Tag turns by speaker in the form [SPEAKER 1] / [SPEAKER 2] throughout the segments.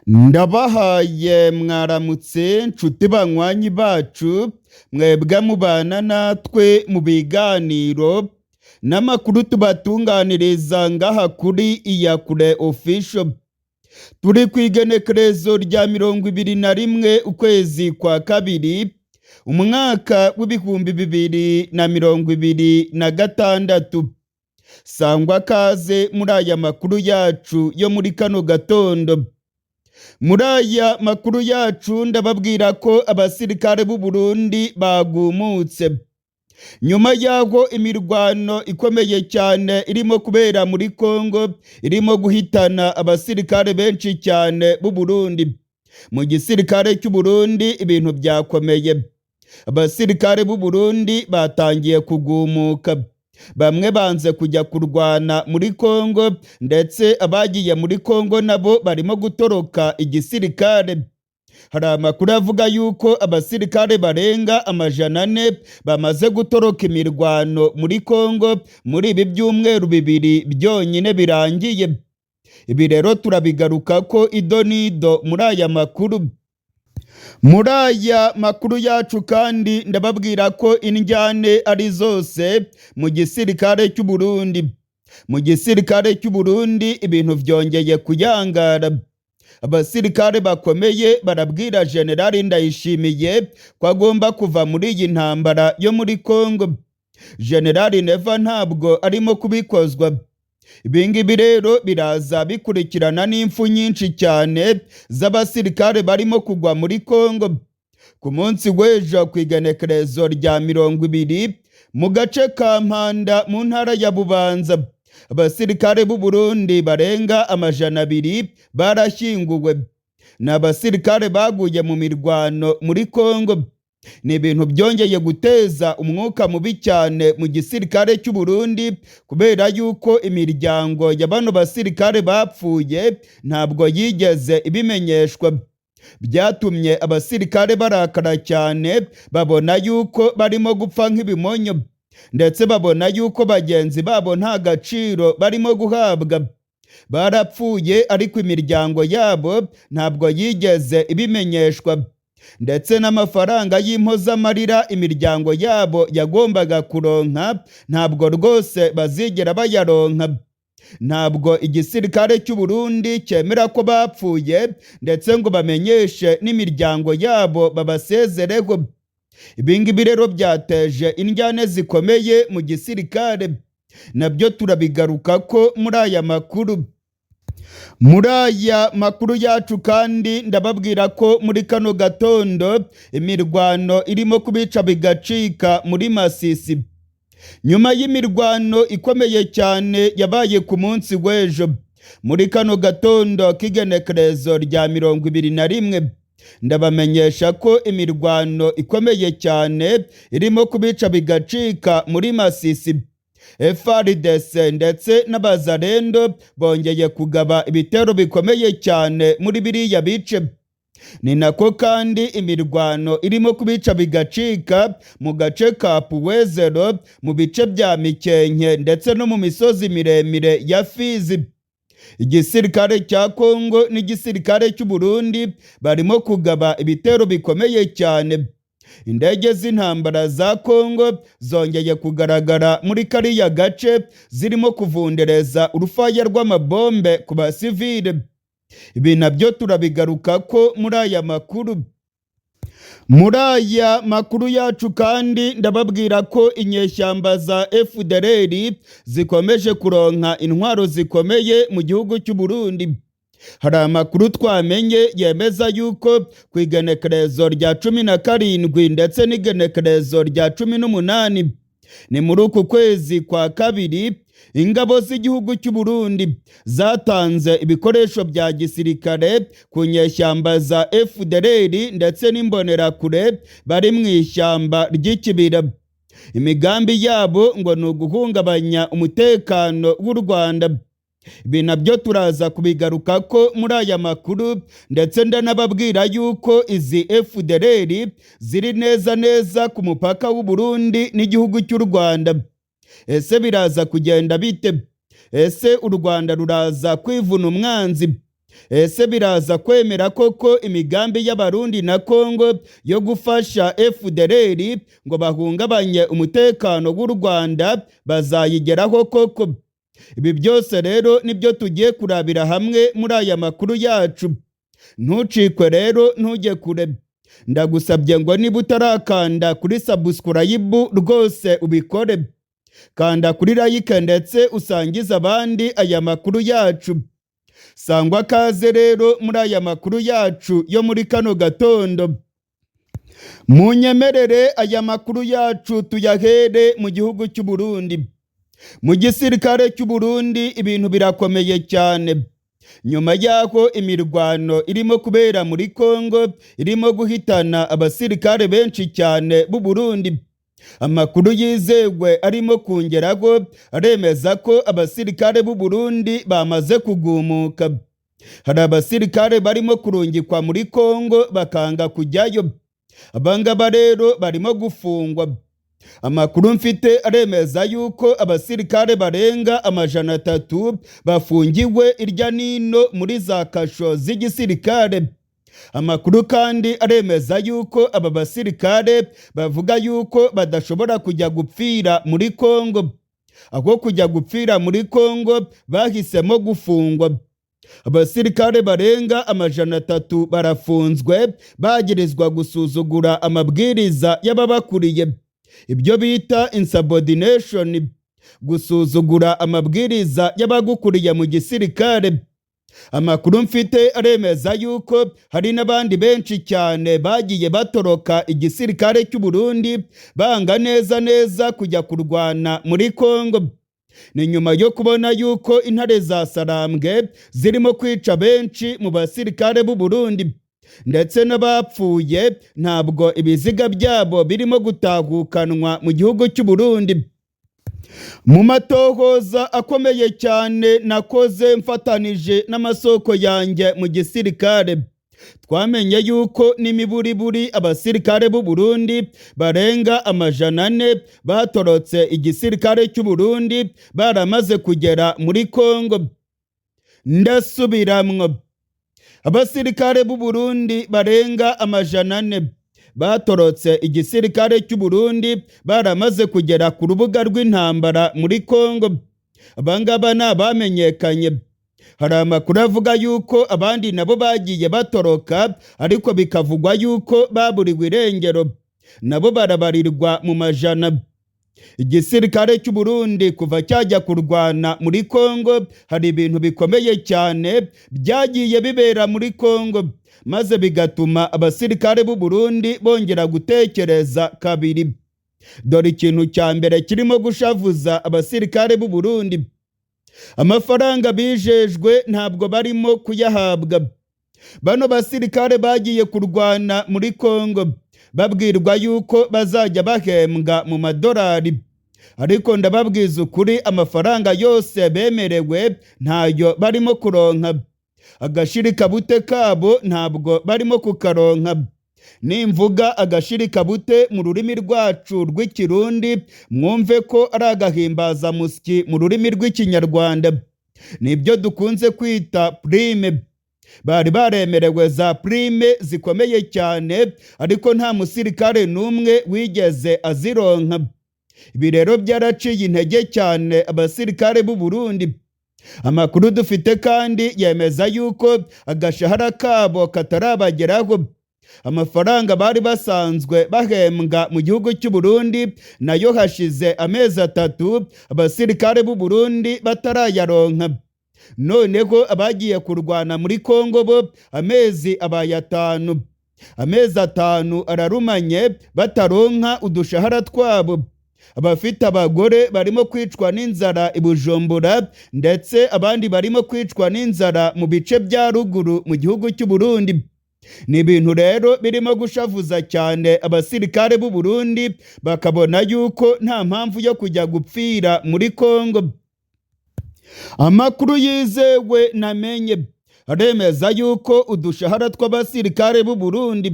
[SPEAKER 1] Ndabahaye mwaramutse nshuti banywanyi bacu, mwebwe mubana natwe mu biganiro n'amakuru tubatunganiriza ngaha kuri Iyakure Official. Turi ku igenekerezo rya 21 ukwezi kwa kabiri, umwaka w'2026. Sangwa kaze muri aya makuru yacu yo muri kano gatondo. Muri aya makuru yacu ndababwira ko abasirikare b'u Burundi bagumutse nyuma y'aho imirwano ikomeye cyane irimo kubera muri Kongo irimo guhitana abasirikare benshi cyane b'u Burundi. Mu gisirikare cy'u Burundi ibintu byakomeye, abasirikare b'u Burundi batangiye kugumuka. Bamwe banze kujya kurwana muri Kongo, ndetse abagiye muri Kongo nabo barimo gutoroka igisirikare. Hari amakuru avuga yuko abasirikare barenga 400 bamaze gutoroka imirwano muri Kongo muri ibi byumweru 2 byonyine birangiye. Ibi rero turabigaruka ko ido n'ido muri aya makuru. Muri aya makuru yacu kandi ndababwira ko indyane ari zose mu gisirikare cy'u Burundi. Mu gisirikare cy'u Burundi ibintu vyongeye kuyangara. Abasirikare bakomeye barabwira Generali Ndayishimiye ko agomba kuva muri iyi ntambara yo muri Kongo. Generali Neva ntabwo arimo kubikozwa. Ibingibi rero biraza bikurikirana n'impfu nyinshi cyane z'abasirikare barimo kugwa muri Kongo. Ku munsi w'ejo ku igenekerezo rya 20 mu gace ka Mpanda mu ntara ya Bubanza, abasirikare b'u Burundi barenga 200 barashyinguwe. Ni abasirikare baguye mu mirwano muri Kongo. Ni ibintu byongeye guteza umwuka mubi cyane mu gisirikare cy'u Burundi, kubera yuko imiryango ya bano basirikare bapfuye ntabwo yigeze ibimenyeshwa. Byatumye abasirikare barakara cyane, babona yuko barimo gupfa nk'ibimonyo, ndetse babona yuko bagenzi babo nta gaciro barimo guhabwa. Barapfuye ariko imiryango yabo ntabwo yigeze ibimenyeshwa, ndetse n'amafaranga y'impozamarira imiryango yabo yagombaga kuronka ntabwo rwose bazigera bayaronka. Ntabwo igisirikare cy'u Burundi cyemera ko bapfuye, ndetse ngo bamenyeshe n'imiryango yabo babasezereho. Ibingibi rero byateje indyane zikomeye mu gisirikare, nabyo turabigaruka ko muri aya makuru. Muri aya makuru yacu kandi ndababwira ko muri kano gatondo imirwano irimo kubica bigacika muri Masisi. Nyuma y'imirwano ikomeye cyane yabaye ku munsi w'ejo, muri kano gatondo k'igenekerezo rya 21, ndabamenyesha ko imirwano ikomeye cyane irimo kubica bigacika muri Masisi. FARDC ndetse n'Abazarendo bongeye kugaba ibitero bikomeye cyane muri biriya bice. Ni nako kandi imirwano irimo kubica bigacika mu gace ka Puwezero, mu bice bya Mikenke ndetse no mu misozi miremire ya Fizi. Igisirikare cya Kongo n'igisirikare cy'u Burundi barimo kugaba ibitero bikomeye cyane. Indege z'intambara za Kongo zongeye kugaragara muri kariya gace zirimo kuvundereza urufaya rw'amabombe ku basivile. Ibi nabyo turabigaruka ko muri aya makuru. Muri aya makuru yacu kandi ndababwira ko inyeshyamba za FDLR zikomeje kuronka intwaro zikomeye mu gihugu cy'u Burundi. Hari amakuru twamenye yemeza yuko ku igenekerezo rya 17 ndetse n'igenekerezo rya 18, ni muri uku kwezi kwa kabiri, ingabo z'igihugu cy'u Burundi zatanze ibikoresho bya gisirikare ku nyeshyamba za FDLR ndetse n'imbonerakure bari mu ishyamba ry'ikibira. Imigambi yabo ngo ni uguhungabanya umutekano w'u Rwanda. Ibi nabyo turaza kubigaruka ko muri aya makuru, ndetse ndanababwira yuko izi FDLR ziri neza neza ku mupaka w'u Burundi n'igihugu cy'u Rwanda. Ese biraza kugenda bite? Ese u Rwanda ruraza kwivuna umwanzi? Ese biraza kwemera koko imigambi y'Abarundi na Kongo yo gufasha FDLR ngo bahungabanye umutekano w'u Rwanda bazayigeraho koko? Ibi byose rero nibyo tugiye kurabira hamwe muri aya makuru yacu. Ntucikwe rero, ntujye kure. Ndagusabye ngo niba utarakanda kuri subscribe, rwose ubikore. Kanda kuri like ndetse usangize abandi aya makuru yacu. Sangwa kaze rero muri aya makuru yacu yo muri kano gatondo. Munyemerere aya makuru yacu tuyahere mu gihugu cy'u Burundi. Mu gisirikare cy'u Burundi ibintu birakomeye cyane. Nyuma y'aho imirwano irimo kubera muri Kongo irimo guhitana abasirikare benshi cyane b'u Burundi. Amakuru yizewe arimo kungeraho aremeza ko abasirikare b'u Burundi bamaze kugumuka. Hari abasirikare barimo kurungikwa muri Kongo bakanga kujyayo. Abangaba rero barimo gufungwa. Amakuru mfite aremeza yuko abasirikare barenga 300 bafungiwe irya nino muri za kasho z'igisirikare. Amakuru kandi aremeza yuko aba basirikare bavuga yuko badashobora kujya gupfira muri Kongo. Aho kujya gupfira muri Kongo bahisemo gufungwa. Abasirikare barenga 300 barafunzwe, bagirizwa gusuzugura amabwiriza y'ababakuriye, ibyo bita insubordination, gusuzugura amabwiriza y'abagukuriye mu gisirikare. Amakuru mfite aremeza yuko hari n'abandi benshi cyane bagiye batoroka igisirikare cy'u Burundi, banga neza neza kujya kurwana muri Kongo. Ni nyuma yo kubona yuko intare za Sarambwe zirimo kwica benshi mu basirikare b'u Burundi, ndetse n'abapfuye ntabwo ibiziga byabo birimo gutahukanwa mu gihugu cy'u Burundi. Mu matohoza akomeye cyane nakoze mfatanije n'amasoko yanjye mu gisirikare, twamenye yuko n'imiburiburi abasirikare b'u Burundi barenga 400 batorotse igisirikare cy'u Burundi baramaze kugera muri Kongo. Ndasubiramwo, abasirikare b'u Burundi barenga 400 batorotse igisirikare cy'u Burundi baramaze kugera ku rubuga rw'intambara muri Kongo. Abangaba ni abamenyekanye. Hari amakuru avuga yuko abandi nabo bagiye batoroka, ariko bikavugwa yuko baburiwe irengero, nabo barabarirwa mu majana. Igisirikare cy'u Burundi kuva cyajya kurwana muri Kongo, hari ibintu bikomeye cyane byagiye bibera muri Kongo, maze bigatuma abasirikare b'u Burundi bongera gutekereza kabiri. Dore ikintu cya mbere kirimo gushavuza abasirikare b'u Burundi: amafaranga bijejwe ntabwo barimo kuyahabwa. Bano basirikare bagiye kurwana muri Kongo babwirwa yuko bazajya bahembwa mu madolari, ariko ndababwiza ukuri, amafaranga yose bemerewe ntayo barimo kuronka. Agashirikabute kabo ntabwo barimo kukaronka. Nimvuga agashirikabute mu rurimi rwacu rw'Ikirundi, mwumve ko ari agahimbazamusyi mu rurimi rw'Ikinyarwanda, nibyo dukunze kwita prime. Bari baremerewe za prime zikomeye cyane, ariko nta musirikare n'umwe wigeze azironka. Ibi rero byaraciye intege cyane abasirikare b'u Burundi. Amakuru dufite kandi yemeza yuko agashahara kabo katarabageraho. Amafaranga bari basanzwe bahembwa mu gihugu cy'u Burundi nayo hashize amezi 3 abasirikare b'u Burundi batarayaronka. Noneho abagiye kurwana muri Kongo bo amezi abaye 5, amezi 5 ararumanye bataronka udushahara twabo. Abafite abagore barimo kwicwa n'inzara i Bujumbura, ndetse abandi barimo kwicwa n'inzara mu bice bya ruguru mu gihugu cy'u Burundi. Ni ibintu rero birimo gushavuza cyane abasirikare b'u Burundi, bakabona yuko nta mpamvu yo kujya gupfira muri Kongo. Amakuru yizewe namenye aremeza yuko udushahara tw'abasirikare b'u Burundi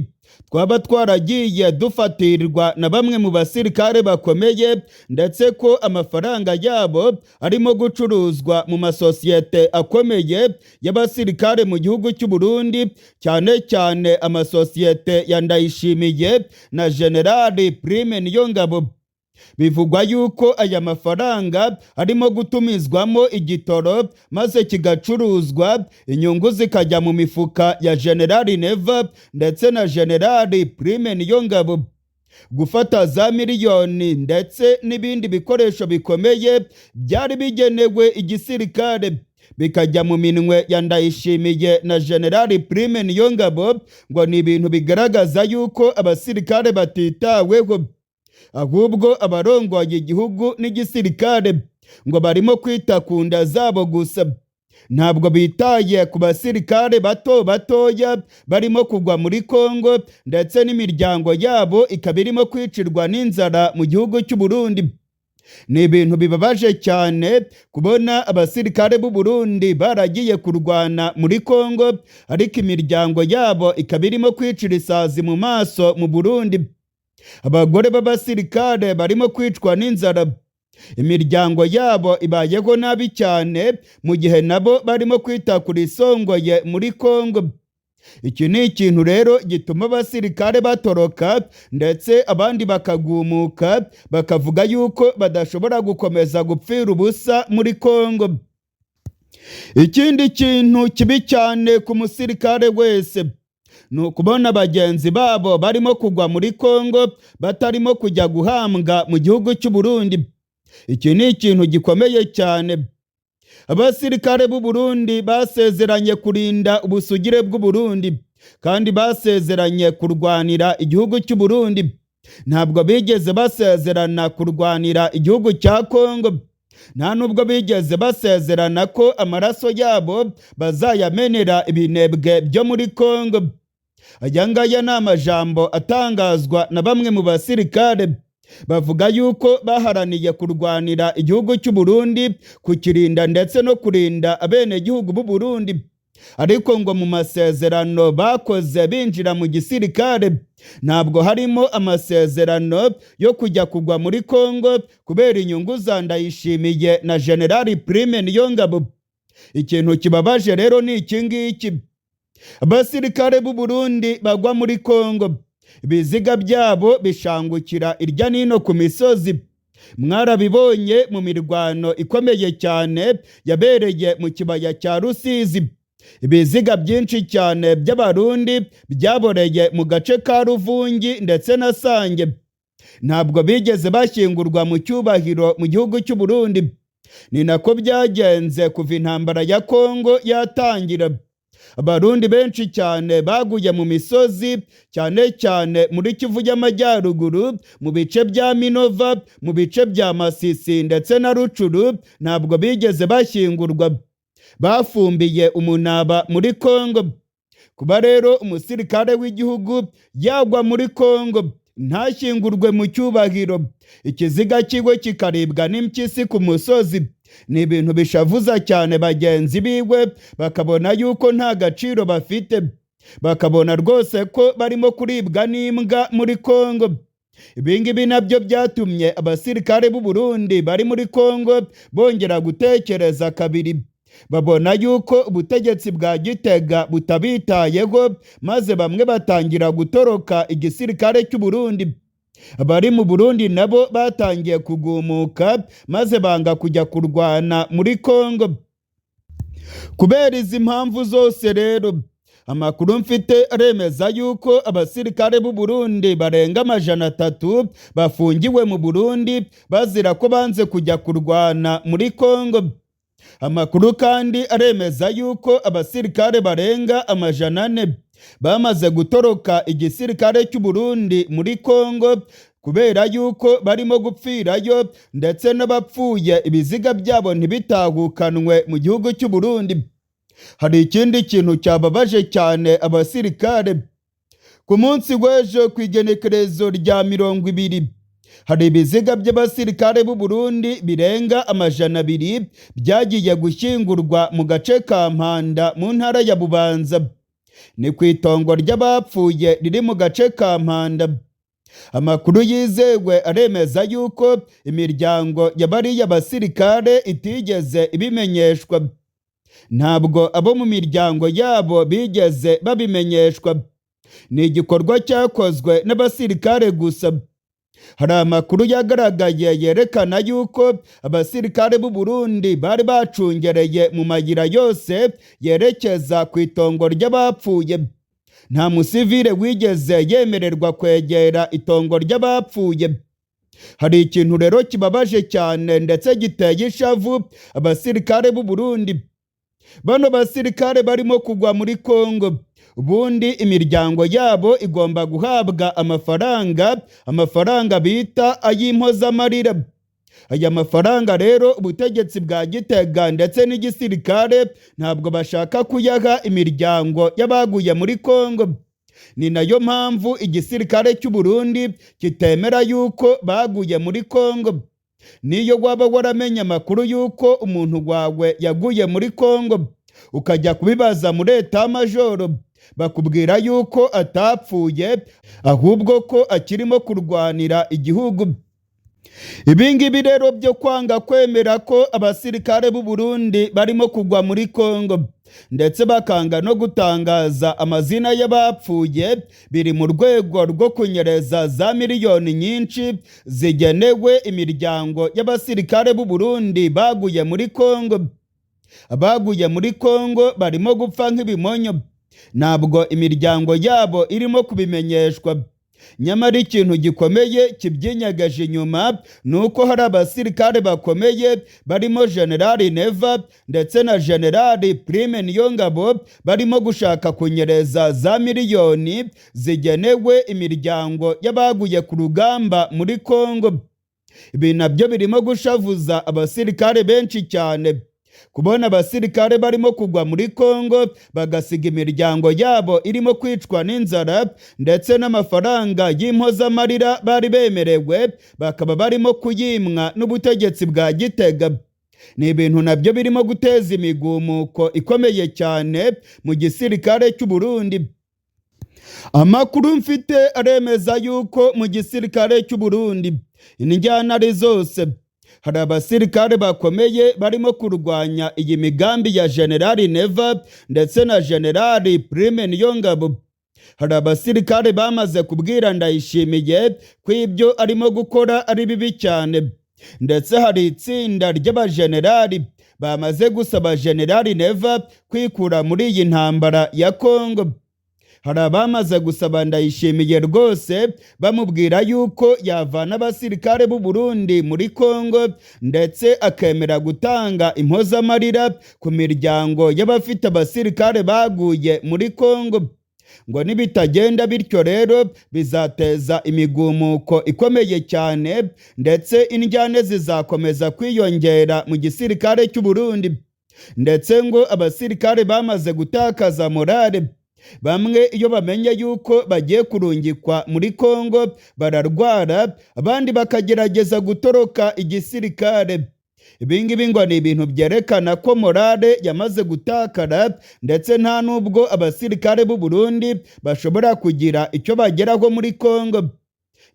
[SPEAKER 1] Twaba twaragiye dufatirirwa na bamwe mu basirikare bakomeye, ndetse ko amafaranga yabo arimo gucuruzwa mu masosiyete akomeye y'abasirikare mu gihugu cy'u Burundi, cyane cyane amasosiyete ya Ndayishimiye na Generali Prime Niyongabo. Bivugwa yuko aya mafaranga arimo gutumizwamo igitoro maze kigacuruzwa, inyungu zikajya mu mifuka ya Generali Neva ndetse na Generali Prime Niyongabo. Gufata za miliyoni ndetse n'ibindi bikoresho bikomeye byari bigenewe igisirikare bikajya mu minwe ya Ndayishimiye na Generali Prime Niyongabo, ngo ni ibintu bigaragaza yuko abasirikare batitaweho, ahubwo abarongoye igihugu n'igisirikare ngo barimo kwita ku nda zabo gusa. Ntabwo bitaye ku basirikare bato batoya barimo kugwa muri Kongo, ndetse n'imiryango yabo ikaba irimo kwicirwa n'inzara mu gihugu cy'u Burundi. Ni ibintu bibabaje cyane kubona abasirikare b'u Burundi baragiye kurwana muri Kongo, ariko imiryango yabo ikaba irimo kwicira isazi mu maso mu Burundi. Abagore b'abasirikare barimo kwicwa n'inzara, imiryango yabo ibayeho nabi cyane, mu gihe nabo barimo kwita ku risongoye muri Kongo. Iki ni ikintu rero gituma abasirikare batoroka, ndetse abandi bakagumuka, bakavuga yuko badashobora gukomeza gupfira ubusa muri Kongo. Ikindi kintu kibi cyane ku musirikare wese ni ukubona bagenzi babo barimo kugwa muri Kongo batarimo kujya guhambwa mu gihugu cy'u Burundi. Iki ni ikintu gikomeye cyane. Abasirikare b'u Burundi basezeranye kurinda ubusugire bw'u Burundi, kandi basezeranye kurwanira igihugu cy'u Burundi. Ntabwo bigeze basezerana kurwanira igihugu cya Kongo. Nta nubwo bigeze basezerana ko amaraso yabo bazayamenera ibinebwe byo muri Kongo. Aya ngaya ni amajambo atangazwa na bamwe mu basirikare bavuga yuko baharaniye kurwanira igihugu cy'u Burundi, kukirinda ndetse no kurinda abenegihugu b'u Burundi. Ariko ngo mu masezerano bakoze binjira mu gisirikare ntabwo harimo amasezerano yo kujya kugwa muri Kongo kubera inyungu za Ndayishimiye na Generali Prime Niyongabo. Ikintu kibabaje rero ni iki ngiki: abasirikare b'u Burundi bagwa muri Kongo, ibiziga byabo bishangukira irya nino ku misozi. Mwarabibonye mu mirwano ikomeye cyane yabereye mu kibaya cya Rusizi. Ibiziga byinshi cyane by'Abarundi byaboreye mu gace ka Ruvungi ndetse na Sange. Ntabwo bigeze bashyingurwa mu cyubahiro mu gihugu cy'u Burundi. Ni nako byagenze kuva intambara ya Kongo yatangira. Abarundi benshi cyane baguye mu misozi, cyane cyane muri Kivu y'Amajyaruguru, mu bice bya Minova, mu bice bya Masisi ndetse na Rucuru. Ntabwo bigeze bashyingurwa, bafumbiye umunaba muri Kongo. Kuba rero umusirikare w'igihugu yagwa muri Kongo ntashyingurwe mu cyubahiro, ikiziga cyiwe kikaribwa n'impyisi ku musozi, ni ibintu bishavuza cyane bagenzi biwe, bakabona yuko nta gaciro bafite, bakabona rwose ko barimo kuribwa n'imbwa muri Kongo. Ibi ngibi nabyo byatumye abasirikare b'u Burundi bari muri Kongo bongera gutekereza kabiri, babona yuko ubutegetsi bwa Gitega butabitayeho, maze bamwe batangira gutoroka igisirikare cy'u Burundi. Abari mu Burundi nabo batangiye kugumuka, maze banga kujya kurwana muri Kongo. Kubera izi mpamvu zose rero, amakuru mfite aremeza yuko abasirikare b'u Burundi barenga 300 bafungiwe mu Burundi bazira ko banze kujya kurwana muri Kongo. Amakuru kandi aremeza yuko abasirikare barenga 400 bamaze gutoroka igisirikare cy'u Burundi muri Kongo kubera yuko barimo gupfirayo, ndetse n'abapfuye ibiziga byabo ntibitahukanwe mu gihugu cy'u Burundi. Hari ikindi kintu cyababaje cyane abasirikare. Ku munsi w'ejo, ku igenekerezo rya 20, hari ibiziga by'abasirikare b'u Burundi birenga 200 byagiye gushyingurwa mu gace ka Mpanda mu ntara ya Bubanza. Ni ku itongo ry'abapfuye riri mu gace ka Mpanda. Amakuru yizewe aremeza yuko imiryango ya bariya basirikare itigeze ibimenyeshwa. Ntabwo abo mu miryango yabo bigeze babimenyeshwa. Ni igikorwa cyakozwe n'abasirikare gusa. Hari amakuru yagaragaye yerekana yuko abasirikare b'u Burundi bari bacungereye mu mayira yose yerekeza ku itongo ry'abapfuye. Nta musivile wigeze yemererwa kwegera itongo ry'abapfuye. Hari ikintu rero kibabaje cyane ndetse giteye ishavu abasirikare b'u Burundi. Bano basirikare barimo kugwa muri Kongo, ubundi imiryango yabo igomba guhabwa amafaranga, amafaranga bita ay'impozamarira. Aya mafaranga rero ubutegetsi bwa Gitega ndetse n'igisirikare ntabwo bashaka kuyaha imiryango y'abaguye muri Kongo. Ni nayo mpamvu igisirikare cy'u Burundi kitemera yuko baguye muri Kongo. Niyo waba waramenye amakuru y'uko umuntu wawe yaguye muri Kongo, ukajya kubibaza muri etamajoro, bakubwira yuko atapfuye ahubwo ko akirimo kurwanira igihugu. Ibi ngibi rero byo kwanga kwemera ko abasirikare b'u Burundi barimo kugwa muri Kongo ndetse bakanga no gutangaza amazina y'abapfuye, biri mu rwego rwo kunyereza za miliyoni nyinshi zigenewe imiryango y'abasirikare b'u Burundi baguye muri Kongo. Abaguye muri Kongo barimo gupfa nk'ibimonyo, ntabwo imiryango yabo irimo kubimenyeshwa. Nyamara ikintu gikomeye kibyinyegeje inyuma ni uko hari abasirikare bakomeye barimo Generali Neva ndetse na Generali Prime Niyongabo barimo gushaka kunyereza za miliyoni zigenewe imiryango y'abaguye ku rugamba muri Kongo. Ibi nabyo birimo gushavuza abasirikare benshi cyane. Kubona abasirikare barimo kugwa muri Kongo bagasiga imiryango yabo irimo kwicwa n'inzara ndetse n'amafaranga y'impozamarira bari bemerewe bakaba barimo kuyimwa n'ubutegetsi bwa Gitega. Ni ibintu nabyo birimo guteza imigumuko ikomeye cyane mu gisirikare cy'u Burundi. Amakuru mfite aremeza yuko mu gisirikare cy'u Burundi injyana ari zose, hari abasirikare bakomeye barimo kurwanya iyi migambi ya Generali Neva ndetse na Generali Prime Niyongabo. Hari abasirikare bamaze kubwira Ndayishimiye ko ibyo arimo gukora ari bibi cyane, ndetse hari itsinda ry'abajenerali bamaze gusaba Generali Neva kwikura muri iyi ntambara ya Kongo. Hari abamaze gusaba Ndayishimiye rwose bamubwira yuko yavana abasirikare b'u Burundi muri Kongo ndetse akemera gutanga impozamarira ku miryango y'abafite abasirikare baguye muri Kongo. Ngo nibitagenda bityo rero bizateza imigumuko ikomeye cyane ndetse indyane zizakomeza kwiyongera mu gisirikare cy'u Burundi. Ndetse ngo abasirikare bamaze gutakaza morale. Bamwe iyo bamenye yuko bagiye kurungikwa muri Kongo bararwara, abandi bakagerageza gutoroka igisirikare. Ibi ngibi ngo ni ibintu byerekana ko morale yamaze gutakara, ndetse nta nubwo abasirikare b'u Burundi bashobora kugira icyo bageraho muri Kongo.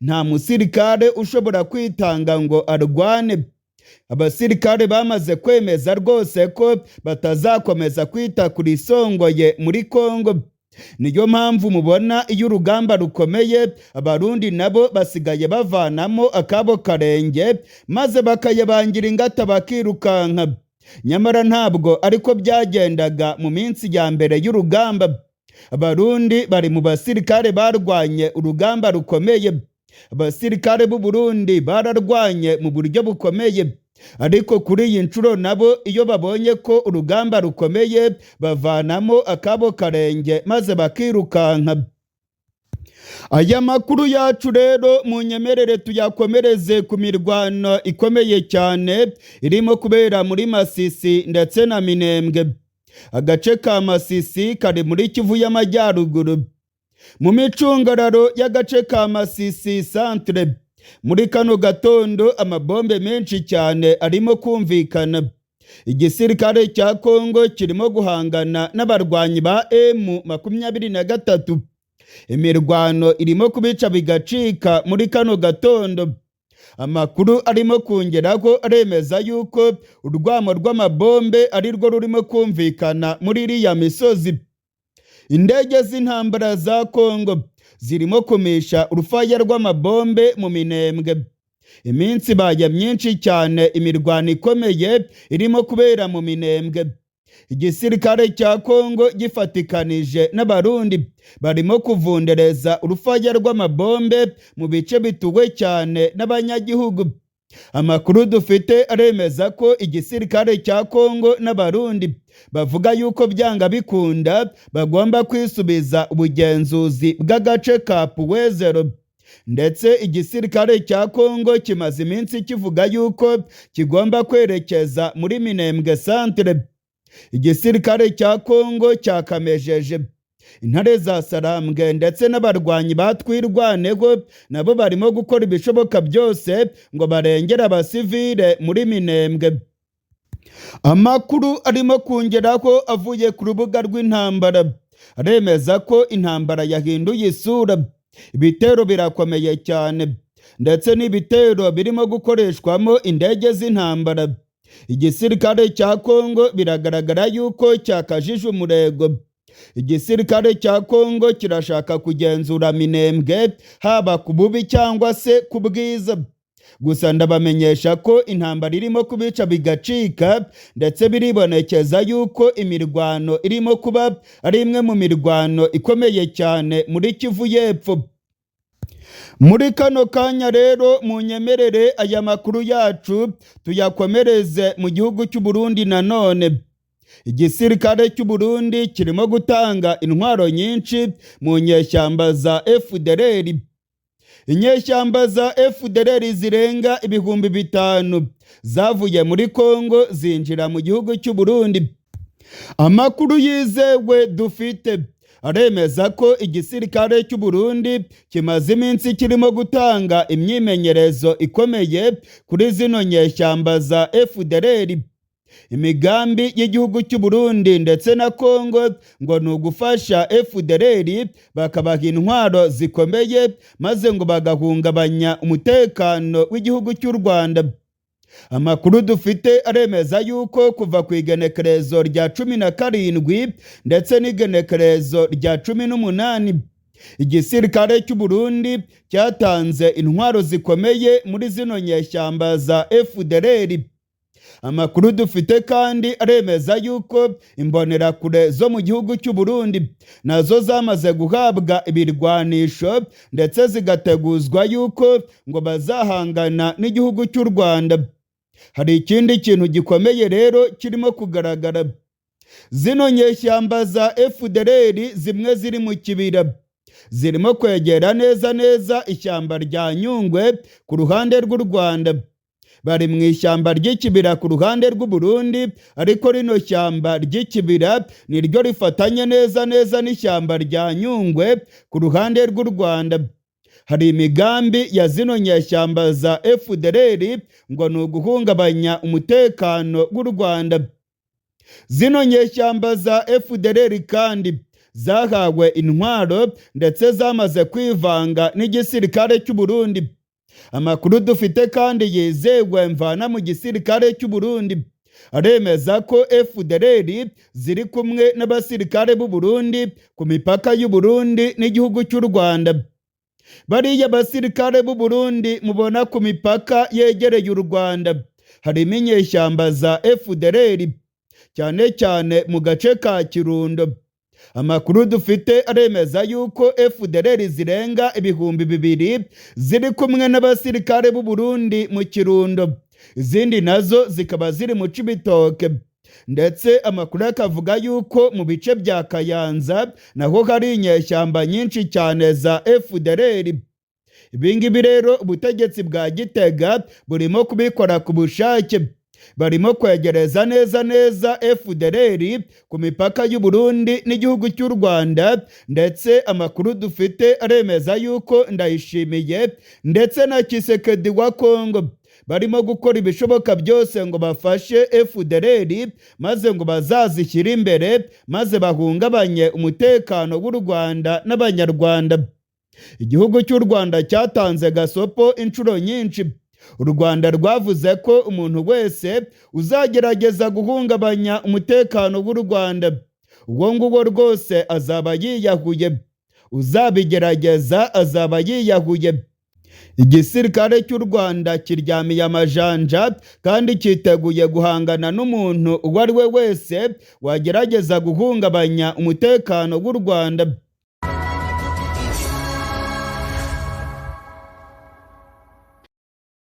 [SPEAKER 1] Nta musirikare ushobora kwitanga ngo arwane. Abasirikare bamaze kwemeza rwose ko batazakomeza kwita ku risongoye muri Kongo. Niyo mpamvu mubona iyo urugamba rukomeye Abarundi nabo basigaye bavanamo akabo karenge maze bakayabangira ingata bakirukanka. Nyamara ntabwo ariko byagendaga mu minsi ya mbere y'urugamba. Abarundi bari mu basirikare barwanye urugamba rukomeye. Abasirikare b'u Burundi bararwanye mu buryo bukomeye, ariko kuri iyi nshuro nabo iyo babonye ko urugamba rukomeye bavanamo akabo karenge maze bakirukanka. Aya makuru yacu rero munyemerere tuyakomereze ku mirwano ikomeye cyane irimo kubera muri Masisi ndetse na Minembwe. Agace ka Masisi kari muri Kivu y'Amajyaruguru. Mu micungararo y'agace ka Masisi centre muri kano gatondo amabombe menshi cyane arimo kumvikana. Igisirikare cya Kongo kirimo guhangana n'abarwanyi ba M23. Imirwano irimo kubica bigacika muri kano gatondo. Amakuru arimo kongeraho aremeza yuko urwamo rw'amabombe ari rwo rurimo kumvikana muri iriya misozi. Indege z'intambara za Kongo zirimo kumisha urufaya rw'amabombe mu Minembwe. Iminsi ibaye myinshi cyane imirwano ikomeye irimo kubera mu Minembwe. Igisirikare cya Kongo gifatikanije n'Abarundi barimo kuvundereza urufaya rw'amabombe mu bice bituwe cyane n'abanyagihugu. Amakuru dufite aremeza ko igisirikare cya Kongo n'Abarundi bavuga yuko byanga bikunda bagomba kwisubiza ubugenzuzi bw'agace ka Puwezero. Ndetse igisirikare cya Kongo kimaze iminsi kivuga yuko kigomba kwerekeza muri Minembwe centre. Igisirikare cya Kongo cyakamejeje intare za Sarambwe ndetse n'abarwanyi batwirwaneho nabo barimo gukora ibishoboka byose ngo barengere abasivile muri Minembwe. Amakuru arimo kongeraho avuye ku rubuga rw'intambara aremeza ko intambara yahinduye isura. Ibitero birakomeye cyane ndetse n'ibitero birimo gukoreshwamo indege z'intambara. Igisirikare cya Kongo biragaragara yuko cyakajije umurego. Igisirikare cya Kongo kirashaka kugenzura Minembwe haba ku bubi cyangwa se ku bwiza. Gusa ndabamenyesha ko intambara irimo kubica bigacika, ndetse biribonekeza yuko imirwano irimo kuba ari imwe mu mirwano ikomeye cyane muri Kivu y'Epfo. Muri kano kanya rero munyemerere aya makuru yacu tuyakomereze mu gihugu cy'u Burundi nanone. Igisirikare cy'u Burundi kirimo gutanga intwaro nyinshi mu nyeshyamba za FDLR. Inyeshyamba za FDLR zirenga 5000 zavuye muri Kongo zinjira mu gihugu cy'u Burundi. Amakuru yizewe dufite aremeza ko igisirikare cy'u Burundi kimaze iminsi kirimo gutanga imyimenyerezo ikomeye kuri zino nyeshyamba za FDLR. Imigambi y'igihugu cy'u Burundi ndetse na Kongo ngo ni ugufasha FDLR bakabaha intwaro zikomeye maze ngo bagahungabanya umutekano w'igihugu cy'u Rwanda. Amakuru dufite aremeza yuko kuva ku igenekerezo rya 17 ndetse n'igenekerezo rya 18 igisirikare cy'u Burundi cyatanze intwaro zikomeye muri zino nyeshyamba za FDLR. Amakuru dufite kandi aremeza yuko imbonerakure zo mu gihugu cy'u Burundi nazo zamaze guhabwa ibirwanisho ndetse zigateguzwa yuko ngo bazahangana n'igihugu cy'u Rwanda. Hari ikindi kintu gikomeye rero kirimo kugaragara. Zino nyeshyamba za FDLR zimwe ziri mu kibira zirimo kwegera neza neza ishyamba rya Nyungwe ku ruhande rw'u Rwanda. Bari mu ishyamba ry'ikibira ku ruhande rw'u Burundi, ariko rino shyamba ry'ikibira niryo rifatanye neza neza n'ishyamba rya Nyungwe ku ruhande rw'u Rwanda. Hari imigambi ya zino nyeshyamba za FDLR ngo ni uguhungabanya umutekano w'u Rwanda. Zino nyeshyamba za FDLR kandi zahawe intwaro ndetse zamaze kwivanga n'igisirikare cy'u Burundi. Amakuru dufite kandi yizewe mvana mu gisirikare cy'u Burundi aremeza ko FDLR ziri kumwe n'abasirikare b'u Burundi ku mipaka y'u Burundi n'igihugu cy'u Rwanda. Bariya basirikare b'u Burundi mubona ku mipaka yegereye u Rwanda harimo inyeshyamba za FDLR cyane cyane mu gace ka Kirundo. Amakuru dufite aremeza yuko FDLR zirenga 2000 ziri kumwe n'abasirikare b'u Burundi mu Kirundo, izindi nazo zikaba ziri mu Cibitoke. Ndetse amakuru akavuga yuko mu bice bya Kayanza naho hari inyeshyamba nyinshi cyane za FDLR. Ibingibi rero ubutegetsi bwa Gitega burimo kubikora ku bushake. Barimo kwegereza neza neza FDLR ku mipaka y'u Burundi n'igihugu cy'u Rwanda, ndetse amakuru dufite aremeza yuko Ndayishimiye ndetse na Tshisekedi wa Kongo Barimo gukora ibishoboka byose ngo bafashe FDLR, maze ngo bazazishyire imbere, maze bahungabanye umutekano w'u Rwanda n'Abanyarwanda. Igihugu cy'u Rwanda cyatanze gasopo inshuro nyinshi. U Rwanda rwavuze ko umuntu wese uzagerageza guhungabanya umutekano w'u Rwanda, uwo nguwo rwose azaba yiyahuye. Uzabigerageza azaba yiyahuye. Igisirikare cy'u Rwanda kiryamiye amajanja kandi cyiteguye guhangana n'umuntu uwo ari we wese wagerageza guhungabanya umutekano w'u Rwanda.